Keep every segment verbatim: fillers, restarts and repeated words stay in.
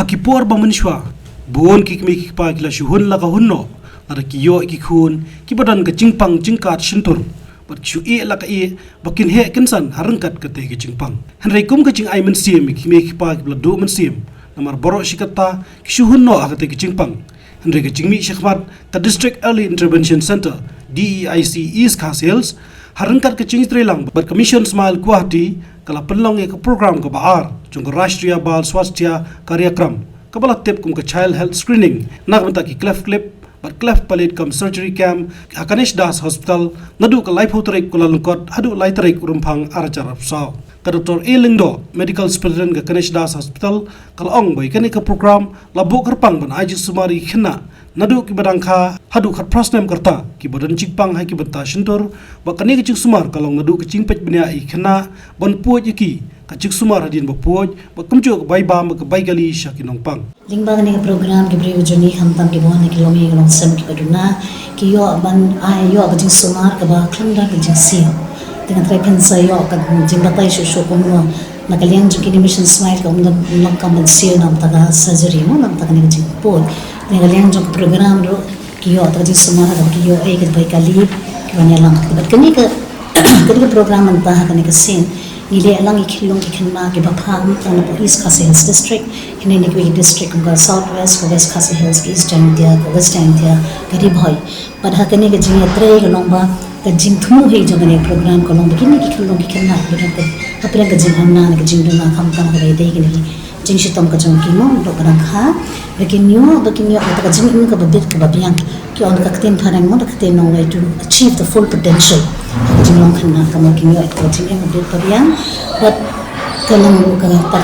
Ki por ba mynshuwa, bun ki kmie ki kpa ki la shu hun la ka hun noh, lada ki ïoh ki khun kiba don ka jingpang jingkhat shyntur, bad ki shu ïeh la ka ïeh ba kin heh kynsan ha ryngkat kata ka jingpang. Hynrei kum ka jingai mynsiem ïa ki kmie ki kpa kiba la duh mynsiem, namar baroh shi katta ki shu hun noh ha kata ka jingpang. Hynrei ka jingmih shakhmat ka District Early Intervention Centre, D E I C East Khasi Hills, ha ryngkat ka jingïatreilang bad ka Mission Smile Guwahati, ka la pynlong ïa ka program kaba ar jong ka Rashtriya Bal Swasthya Karyakram, kaba la tip kum ka Child Health Screening, na ka bynta ki cleft lip bad cleft palate cum surgery camp ha Ganesh Das Hospital, naduh ka laiphew tarik Kyllalyngkot haduh lai tarik Rymphang arhajar arphew saw. Ka Doctor A Lyngdoh, Medical Superintendent ka Ganesh Das Hospital, ka la ong ba ïa kane ka program la buh kyrpang ban ai jingsumar ïa ki khynnah naduh kiba dang kha haduh khatphra snem ka rta, kiba don jingpang ha ki bynta shyntur, bad kane ka jingsumar ka long naduh ka jingpeit bniah ïa ki khynnah ban puid ïa ki, ka jingsumar hadien ba puid, bad kumjuh ka bai bam bad ka bai kali sha ki nongpang. Lyngba kane ka program, ki briew jong ngi khamtam kiba wan na ki longïing longsem kiba duna, ki ïoh ban ai, ïoh ka jingsumar kaba khlem don ka jingsiew. Te ngan trai pynsa ïoh ka jingbatai shuh shuh kumno na ka liang jong kine Mission Smile ka ym don long kam ban siew na ka bynta ka surgery mo, na ka bynta kane ka jingpuid. Na ka liang jong ka program ruh ki ïoh kata ka jingsumar, kaba ki ïoh ei ka bai kali, ki wan ïalam. Bad kane ka, kane ka program mynta ha kane ka sien ngi leh lang ïa ki khyllung ki khynnah kiba phah, ym tang na ka East Khasi Hills District, hynrei na kiwei ki district kum ka South West, ka West Khasi Hills, ka East Jaintia, ka West Jaintia, ka Ri Bhoi. Bad ha kane ka jingïatrei ka long ba ka jingthmu hi jong kane ka program ka long ba kine ki khyllung ki khynnah kiba don ka, hapdeng ka jingangnud, ka jingduna, khamtam kaba ïadei kine ki jingshitom ka jong ki mo, naduh ba dang kha, ba kin ïoh, ba kin ïoh kata ka jingim kaba bit kaba biang. Ki ong ka ktien phareng mo, ka ktien nongleit, to achieve the full potential. Ka jinglong khynnah, ka mo kin ïoh kata ka jingim kaba bit kaba biang. Bad ka long ruh kata ka,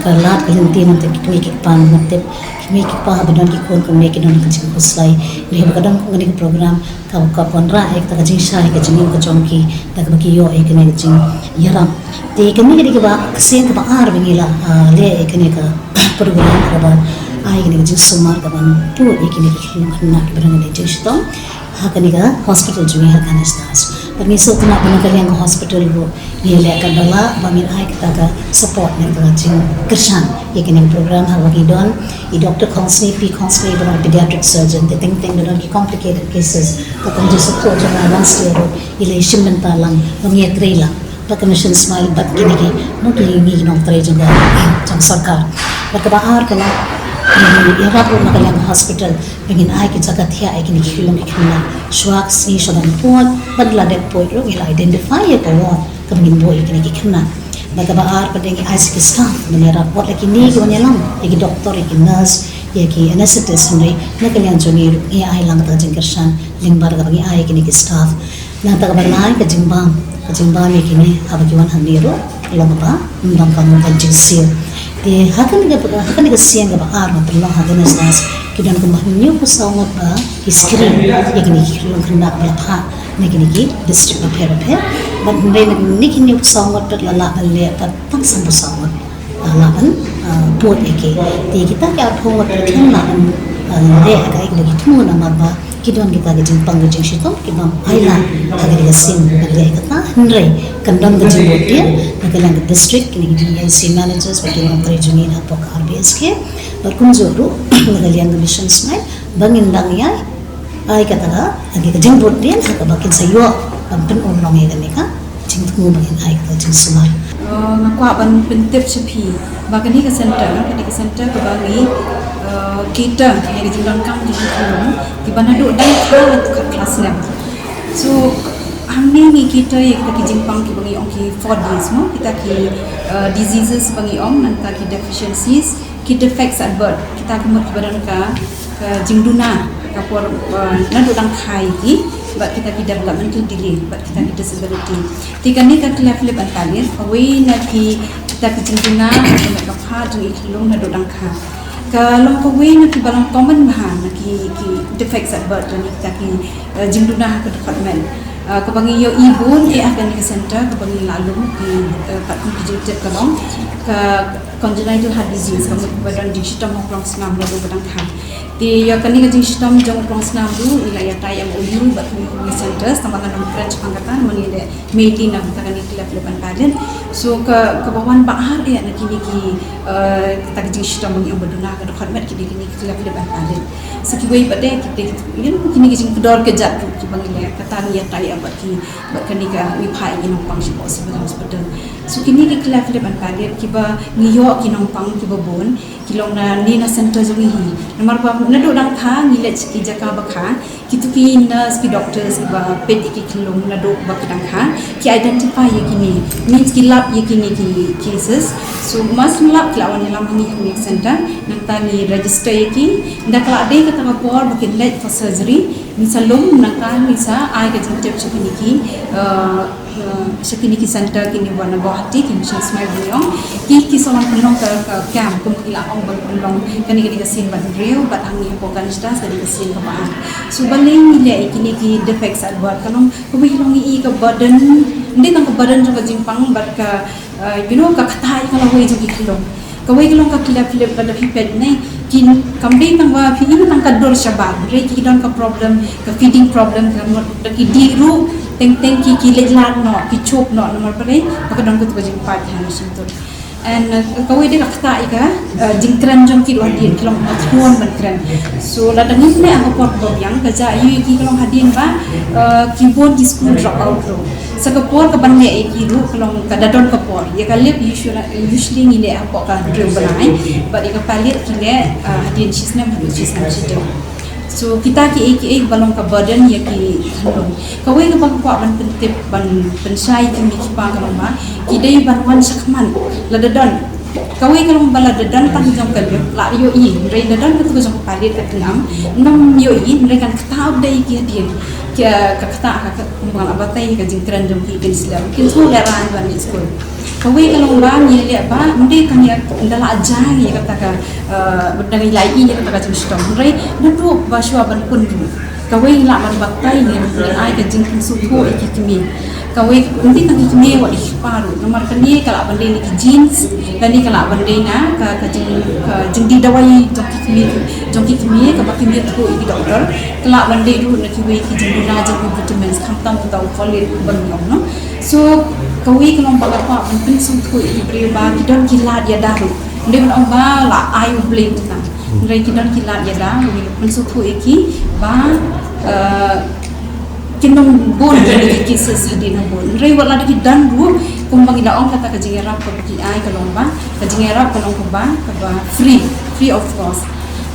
ka lad ka lynti na bynta ki kmie ki kpa, namar tip ki kmie ki kpa haba don ki khun kumne ki don ka jingkhuslai. Hynrei haba ka don kane ka program, ka, ka wanrah ïa kata ka jingshai ka jingim ka jong ki da kaba ki ïoh ïa kane ka jingïarap. Te kane ka dei kaba, ka sien kaba ar ba ngi la, ah, leh ïa kane ka program kaba ai kane ka jingsumar kaban puid ïa kine ki khyllung khynnah kiba don kane ka jingshitom ha kane ka hospital jong ngi ha Ganesh Das. Bad ngi sngewtynnat ba na ka liang ka hospital ruh ngi leh katba lah ba ngin ai kata ka support ne kata ka jingkyrshan ïa kane ka program, haba ngi don i Doctor Khongsngi, P Khongsngi, ba long pediatric surgeon, te teng teng ba don ki complicated cases, ka kong jingsngewthuh jong nga last year ruh i la ïashim bynta lang, ba ngi ïatrei lang bad ka Mission Smile bad kine ki, mo, kine ki nongtrei jong ka, jong sorkar. Bad kaba ar ka long, ngi ïarap ruh na ka liang ka hospital ba ngin ai ki jaka thiah ïa kine ki khyllung ki khynnah. Shuwa ka sngi shuwa ban puid, ban la dep puid ruh ngi la identify ïa ka ward kaba ngin buh ïa kine ki khynnah. Bad kaba ar pat de ngi ai sa ki staff ban ïarap, wat la kine ki wan ïalam, ïa ki doktor, ïa ki nurse, ïa ki anesthetist, hynrei na ka liang jong ngi ruh ngi ai lang kata ka jingkyrshan lyngba kaba ngi ai ïa kine ki staff. Nangta kaba lai ka jingbam, ka jingbam ïa kine haba ki wan hangne ruh ka long kaba ym donkam ban jingsiew. Te ha kane ka, ha kane ka sien kaba ar ba pynlong ha Ganesh Das, ki don kumba hynñiewphew saw ngut ba ki screen ïa kine ki khyllung khynnah ba la phah na kine ki district bapher bapher. Bad hynrei na kine ki hynñiewphew saw ngut pat la lah ban leh pat tang sanphew saw ngut, ah, lah ban, ah, puid ïa ki. Te kita ki arphew ngut pat kim lah ban, ah, leh kaei kaba ki thmu namar ba ki don kita ki jingpang ki jingshitom ki bym ailad ha kane ka sien ban leh kata, hynrei kan don ka jingbud dien na ka liang ka district, kine ki D E I C managers bad ki nongtrei jong ngi hapoh ka R B S K, bad kumjuh ruh na ka liang ka Mission Smile ba ngin dang ïai ai kata ka, ka jingbud dien ha kaba kin sa ïoh ban pynurlong ïa kane ka jingthmu ba ngin ai kata ka jingsumar. Eh, nga kwah ban pyntip sha phi ba kane ka center, kane ka center kaba ngi, eh, cater ïa ka jingdonkam jong ki khynnah kiba naduh dang kha haduh khatphra snem. So hangne ngi cater ïa kita ki jingpang kiba ngi ong ki four Ds mo, kita ki, eh, diseases ba ngi ong, nangta ki deficiencies, ki defects at birth, kita ki mut kiba don ka, ka jingduna ka por, eh, naduh dang kha ïa ki, bad kita ki developmental delay, bad kita ki disability. Te kane ka cleft lip and palate, kawei na ki, kita ki jingduna ka met ka phad jong i khyllung naduh dang kha. Ka long kawei na kiba long common bha na ki, ki defects at birth, na kita ki, eh, jingduna ha ka dkhot met. Eh, kaba ngi ïohi bun eh ha kane ka center, kaba ngi la lum ki, eh, pat ki jingtip ka long ka congenital heart disease, ka mut ba don jingshitom ha u plongsnam naduh ba dang kha. Te ïa kane ka jingshitom jong u plongsnam ruh ngi la ïa tie M O U bad kine ki centers, tang ba ngan ym kren shaphang kata namar ngi dei mainly na bynta kane ka cleft lip and palate. So ka, kaba wan ba ar eh na kine ki, eh, kata ka jingshitom ba ngi ong ba duna ka dkhot met, kine, kine ki cleft lip and palate. So kiwei pat de kita ki, you know, kine ki jingkdor kjat kiba ngi leh, kata ngi ïatai ïa bad ki, bad kane ka, ngi phah ïa ki nongpang shapoh Civil Hospital. So kine ki cleft lip and palate kiba ngi ïoh ki nongpang kiba bun, ki long na, ne na center jong ngi hi. Namar ba naduh dang kha ngi leit sha ki jaka ba kha, kito ki nurse, ki doctors kiba peit ïa ki khyllung naduh ba ki dang kha, ki identify ïa kine, means ki lap ïa kine ki cases. So mar shu lap ki la wan ïalam ha ngi ha ngi center, nangta ngi register ïa ki. Ynda ka la dei kata ka por ba kin leit for surgery, ngi sa lum, nangta ngi sa ai ka jingtip sha kine ki, uh, uh, sha kine ki center, kine ba na Guwahati, ki Mission Smile ba ngi ong, ki, ki sa wan pynlong ka, ka camp, kum ki la ong, ban pynlong kane, kane ka sien ba hynriew, bad hangne hapoh Ganesh Das ka dei ka sien kaba ar. So balei ngi leh ïa kine ki defects at birth, ka long kaba long ïa ka burden, ym dei tang ka burden jong ka jingpang bad ka, uh, you know, ka ktah ïa ka lawei jong ki khyllung. Kawei ka long ka cleft lip, lada phi peit ne, kin, kam dei tang ba phi im tang ka dur shabar, hynrei ki don ka problem, ka feeding problem, ka mut da ki dih ruh, teng teng ki, ki leit lad noh, ki chup noh, namar balei, ba ka don katu ka jingpait ha shyntur. And, uh, kawei de ka ktah ïa ka, uh, jingkren jong ki ruh hadien, ki long ba thuon ban kren. So lada ngim leh ha ka por kaba biang, ka jia aïu ïa ki, ka long hadien ba, uh, ki bun ki school drop out ruh. Sa ka por kaban leh ïa ki ruh ka long ka da don ka por. Ïa ka lip usually, usually ngi leh hapoh ka hynriew bnai, bad ïa ka palate ngi leh, ah, hadien shi snem haduh shi snem shiteng. So kita kiei kiei ba long ka burden ïa ki khyllung. Kawei kaba nga kwah ban pyntip, ban pynshai ïa ki kmie ki kpa, ka long ba ki dei ban wan shakhmat lada don. Kawei ka long ba lada don tang jong ka lip la ïohi, hynrei lada don katu ka jong ka palate, ka tyngam, ym ïohi, hynrei kan ktah dei ki hadien. Ka, ka ktah ka, ka, kumba nga la batai, ka jingkren jong ki, kin slem, kin sngewlehrain ban leit skul. Kawei ka long ba ngi leh ba ym dei tang ïa, ynda la jia ngi ïa kata ka, eh, ynda ngi la ïohi ïa kata ka jingshitom, hynrei naduh ba shuwa ban pun ruh. Kawei ngi lah ban batai, ngi ai ka jingpynsngewthuh ïa ki kmie. Kawei, ym dei tang ki kmie, wat ki kpa ruh. Namar kane ka lah ban dei na ki genes, kane ka lah ban dei na ka, ka jing, ka jingdih dawai jong ki kmie, jong ki kmie, kaba kim ïathuh ïa ki doktor. Ka lah ban dei ruh na kiwei ki jingduna jong ki vitamins, khamtam kata u folate ba ngi ong, no? So kawei ka long ba nga kwah ban pynsngewthuh ïa ki briew ba ki don ki lad ïada ruh. Ym dei ban ong ba la ai U Blei kumta. Hynrei ki don ki lad ïada, ngi pynsngewthuh ïa ki ba, eh, kin ym bun ki cases hadien ha bun. Hynrei wat lada ki don ruh, kumba ngi la ong, kata ka jingïarap kaba ki ai ka long ba, ka jingïarap ka long kaba, kaba free, free of cost.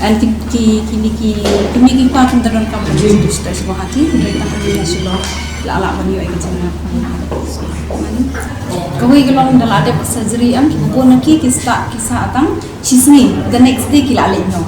And ki, ki, kine ki, kine ki kpa kim da donkam ban shu shu Guwahati, hynrei tang kine na Shillong la lah ban ïoh ïa ka jingïarap. Kawei ka long da la dep surgery em, ki bun na ki, ki sah, ki sah tang shi sngi, the next day ki la leit noh.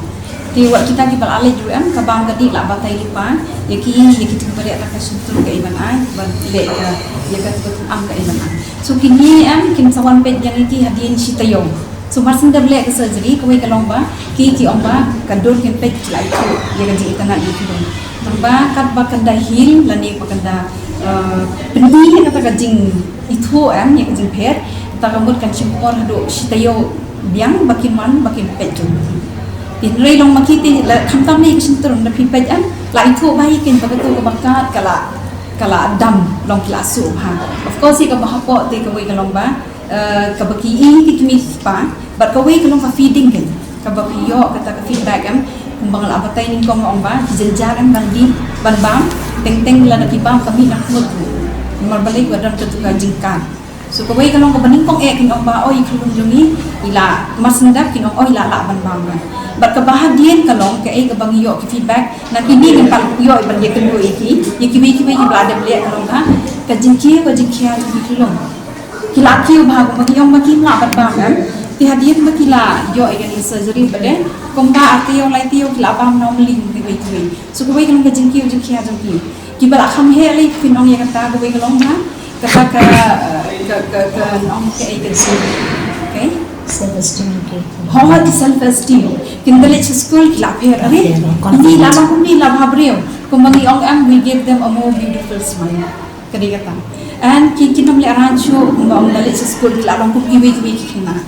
Te wat kita kiba la leit ruh em, ka bam ka dih la batai lypa ïa ki, ïa ki jingpyrshah, ka shyntur kaei ban ai, ban leh ka, ïa ka, ka tyngam kaei ban ai. So kine em kin sa wan peit ïa ngi ki hadien shi taïew. So mar shen da leh ka surgery, kawei ka long ba ki, ki ong ba ka dur kin peit, ki la ithuh ïa ka jingitynnad ïa ki don. Tang ba katba kan da heal lane ba kan da, eh, pyni ïa kata ka jingithuh em, ïa ka jingpher, kata ka mut kan shim por haduh shi taïew biang ba kin wan, ba kin peit jong ki. Hynrei long ma ki te, la khamtam ne ka shyntur, da phi peit em, la ithuh bha ïa ki ba katu kaba kat ka la, ka la dam, long ki la suh bha. Of course ïa kaba hapoh te kawei ka long ba, eh, kaba ki ïohi ki kmie ki kpa, bad kawei ka long ka feeding kan, kaba phi ïoh kata ka feedback em, kumba nga la batai nyngkong, nga ong ba ki jynjar em ban dih, ban bam, teng teng lada ki bam ka mih na khmut ruh. Namar balei? Ba don katu ka jingkat. So kawei ka long kaba nyngkong eh kin ong ba, oi, i khyllung jong ngi i la, mar shen da kin ong, oi, i la lah ban bam ruh. Bad kaba hadien ka long kaei kaba ngi ïoh ki feedback na kine, ngim pat ïoh ban ïakynduh ïa ki, ïa kiwei kiwei kiba la dep leh, ka long ba ka jingkiew, ka jingkhiah jong ki khyllung. Ki la kiew bha, kumba ki ong ba kim lah ban bam em. Te hadien ba ki la ïoh ïa kane ka surgery pat de, kumba ar taïew lai taïew ki la bam normally kum kiwei kiwei. So kawei ka long ka jingkiew jingkhiah jong ki. Kiba la kham heh lei phin ong ïa kata, kawei ka long ba kata ka, eh, ka, ka, ka ong kaei ka jing, okay? Self esteem, okay. Ho, ha, ki self esteem. Kin da leit sha skul ki la pher, are? Ine i la long kumne, i la bha briew. Kumba ngi ong em, we give them a more beautiful smile. Ka dei kata. And ki, kin ym lehrain shuh, kumba ong da leit sha skul ki la long kum kiwei kiwei ki khynnah.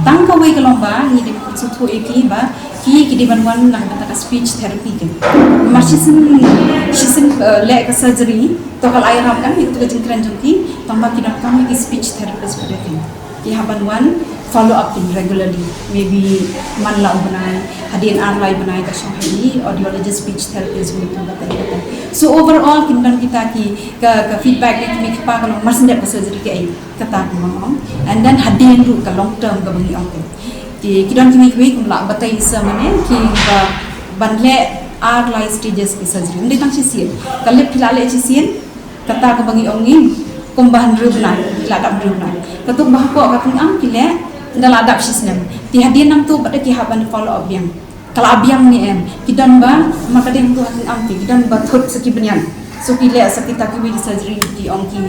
Tang kawei ka long ba ngi dei ban sngewthuh ïa ki ba ki ki dei ban wan na ka bynta ka speech therapy. Namar shisien, shisien, eh, leh ka surgery, to ka la ïarap kan ïa ka jingkren jong ki, tang ba ki donkam ïa ki speech therapist pat de. Ki hap ban wan follow up regularly. Maybe man la u bnai, hadien ar lai bnai ka shong ha i audiologist, speech therapist, wi tu kata kata. So overall kin don kita ki ka, ka feedback ne ki mih ki pa ka long mar shen dep ka surgery kaei, kata ka long. And then hadien ruh ka long term kaba ngi ong. Ki, ki don ki mih ki mih kum la batai sa mane ki ba ban leh ar lai stages ki surgery. Ym dei tang shisien. Ka lip phi la leh shisien, kata kaba ngi ong ngi, kumba hynriew bnai, ki la dap hynriew bnai. Katuk ba hapoh ka tnga ki leh, ynda la dap shisnem. Te hadien nangtu pat de ki hap ban follow up biang. Ka la biang ne em, ki don ba, ma ka dei hangtu ha tnga ki, ki don ba thut sa ki bnian. So ki leh sa kita kiwei ki surgery ki ong ki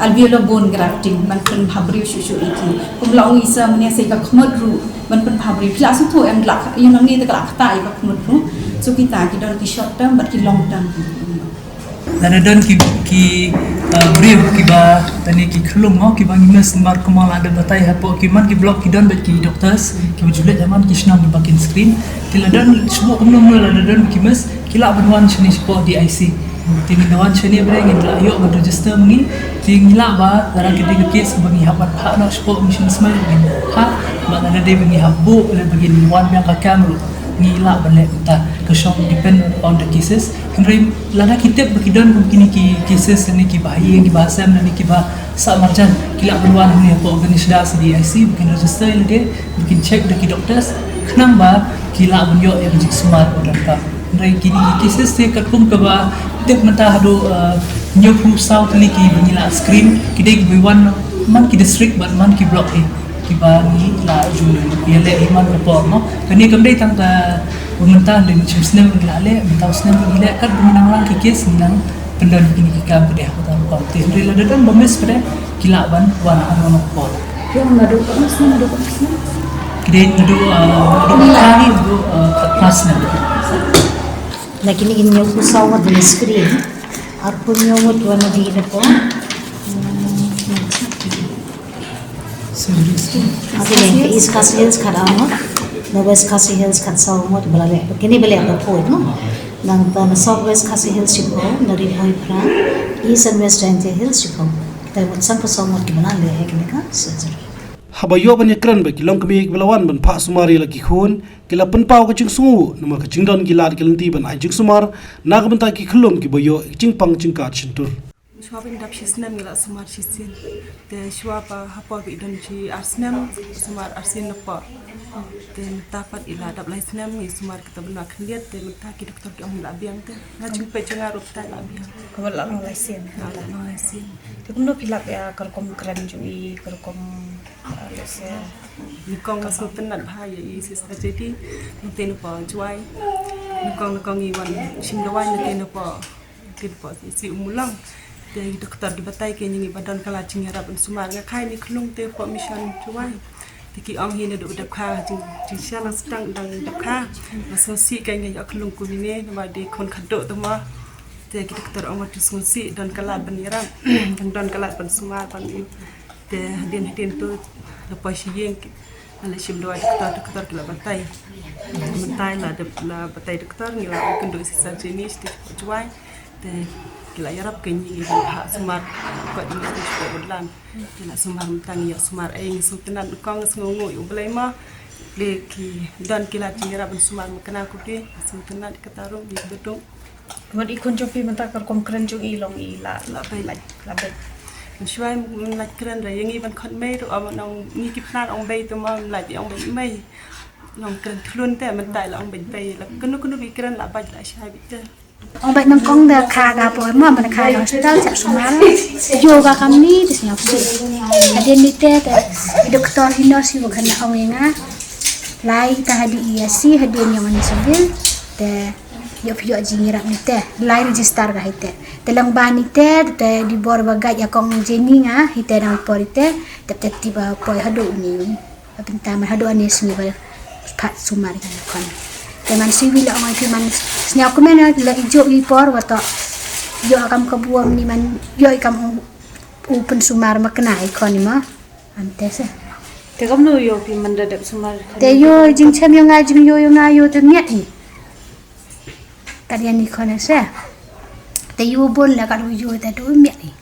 alveolar bone grafting, ban pynbha briew shuh shuh ïa ki. Kum la ong i sa mane sa ïa ka khmut ruh, ban pynbha briew. Ki la sngewthuh em, la, ïa ngi te ka la ktah ïa ka khmut ruh. So kita ki don ki short term bad ki long term ki. Lada don ki, ki, uh, briew kiba, tani ki khlung mo, kiba ngi miss namar kumba la da batai hapoh ki man ki block ki don bad ki doctors, kiba ju leit ha man ki shnong kiba kin screen. Te lada don shuh kumno mo lada don ki miss, ki lah ban wan shane shapoh D I C. Te ngin da wan shane bad ngin lah ïoh ban register ma ngi. Te ngi lah ba, lada ka dei ka case kaba ngi hap ban phah noh shapoh Mission Smile, ngin phah, bad lada dei ba ngi hap buh, lada ba ngin wan biang ka camp ruh, ngi lah ban leh kumta. Ka shong depend on the cases. Hynrei lada ki tip ba ki don kum kine ki cases ne kiba ha ïing kiba ha sem ne kiba sah marjan, ki lah ban wan hangne hapoh Ganesh Das D I C, ba kin register ïa lade, ba kin check da ki doctors, khnang ba ki lah ban ïoh ïa ka jingsumar ba donkam. Hynrei kine ki cases te katkum kaba tip mynta haduh, eh, hynñiewphew saw tylli kiba ngi la screen, ki dei kiba wan man ki district bad man ki block hi. Kiba ngi la ju ïaleh hi man ka por mo. Kane kam dei tang ka mynta, dei mynta u snem ngi la leh, mynta u snem ngi leh, katba ngi nang lang ki case ngi nang pyndon kine ki kam ka dei ha kata rukom. Te hynrei lada don ba miss pat de, ki lah ban wan ha kano kano ka por. Ïa, naduh katno snem, naduh katno snem? Ki dei naduh, ah, naduh khatphra, naduh, ah, khatphra snem. Na kine ki hynñiewphew saw ngut ba ngi screen, arphew hynñiew ngut wan na dih na por. Sorry. Okay, East Khasi Hills khatar ngut, na West Khasi Hills khatsaw ngut ba la leh. Kine ba leh ba poi, no? Nangta na South West Khasi Hills shiphew, na Ri Bhoi phra, East and West Jaintia Hills shiphew. Kita ngut sanphew saw ngut kiba la leh ha kine ka surgery. Haba ïoh ban ïakren bad ki longkmie kiba la wan ban phah sumar ïa la ki khun, ki la pynpaw ka jingsngew namar ka jingdon ki lad ki lynti ban ai jingsumar na ka bynta ki khyllung kiba ïoh jingpang jingkat shyntur. Shuwa ban dap shi snem ngi la sumar shisien. Te shuwa ba hapoh ba i don shi ar snem, sumar arsien na pdeng. Te mynta pat i la dap lai snem ngi sumar kita bynta khyndiat, te mynta ki doktor ki ong la biang te. Nga jingpeit jong nga ruh mynta la biang. Kaba la long lai sien. La long lai sien. Te kumno phi lap ïa ka rukom kren jong i, ka rukom, ah, lehse. Nyngkong nga sngewtynnat bha ïa i Sister J D, nangta na pdeng Jowai. Nyngkong nyngkong i wan shim dawai nangta na pdeng Te hapoh C C Ummulong. Te ki doktor ki batai kein ïa ngi ba don ka lad jingïarap ban sumar. Nga kha ïa i khyllung te hapoh Mission Jowai. Te ki ong hi naduh dep kha jing, jingshisha nang sdang dang dep kha. Nga sngewsih kein nga ïoh khyllung kumne namar dei khun khatduh te mo. Te ki doktor ong ba to sngewsih, don ka lad ban ïarap. Dang don ka lad ban sumar ban ïoh. Te hadien hadien to la poi sha ïing. Nga la shim dawai doktor, doktor ki la batai. Mynta la dep, la batai doktor, ngi la wan kynduh Sister Jenny sha Jowai. Te ki la ïarap kein ïa ngi ban phah sumar. Kot ngi sha Woodland. Ngi la sumar mynta, ngi ïoh sumar ei, ngi sngewtynnat, nyngkong nga sngewnguh ïa U Blei mo. Lei ki don ki lad jingïarap ban sumar makna kumne. Ngi sngewtynnat ïa kata ruh, ngi kyrduh. Wat i khun jong phi mynta ka rukom kren jong i long i la, la beit, la beit. Mynshuwa ym lait kren re, ïa ngi ban khot mei ruh ym nang, ngi ki Pnar ong bei te mo, ym lait ong bei mei. Nang kren thlun te mynta la ong bei bei, la kano kano ba i kren la beit la shai beit te. Ong beit nyngkong da kha ka por mo, ban kha ka hospital, sah sumar. Ïoh ka kamni te sngewsih. Hadien ni te, te i doktor i nurse i ba kane ong ïa nga. Lai ta hadi i ïa si, hadien ïa nga ni civil. Te ïoh phi ïoh jingïarap ni te, lai register ka hi te. Te lang ba ni te, te di bor ba gait ïa kong Jenny nga, hi te dang por hi te, te te ti ba poi haduh ni. Ba pynta man haduh ani sngi ba phat sumar ïa khun. Te man siwi la ong ïa phi man sñiaw kumne la i juh i por wa to. Ïoh kam ka buom ni man ïoh i kam u, u pynsumar ma kane i khun i ma. Ante se. Te kam no yo pi man da dep sumar. Te yo jingchem yo nga jing yo yo nga yo te miat i. Kat ya ni khone se. Te yo bon la kat yo te du miat i.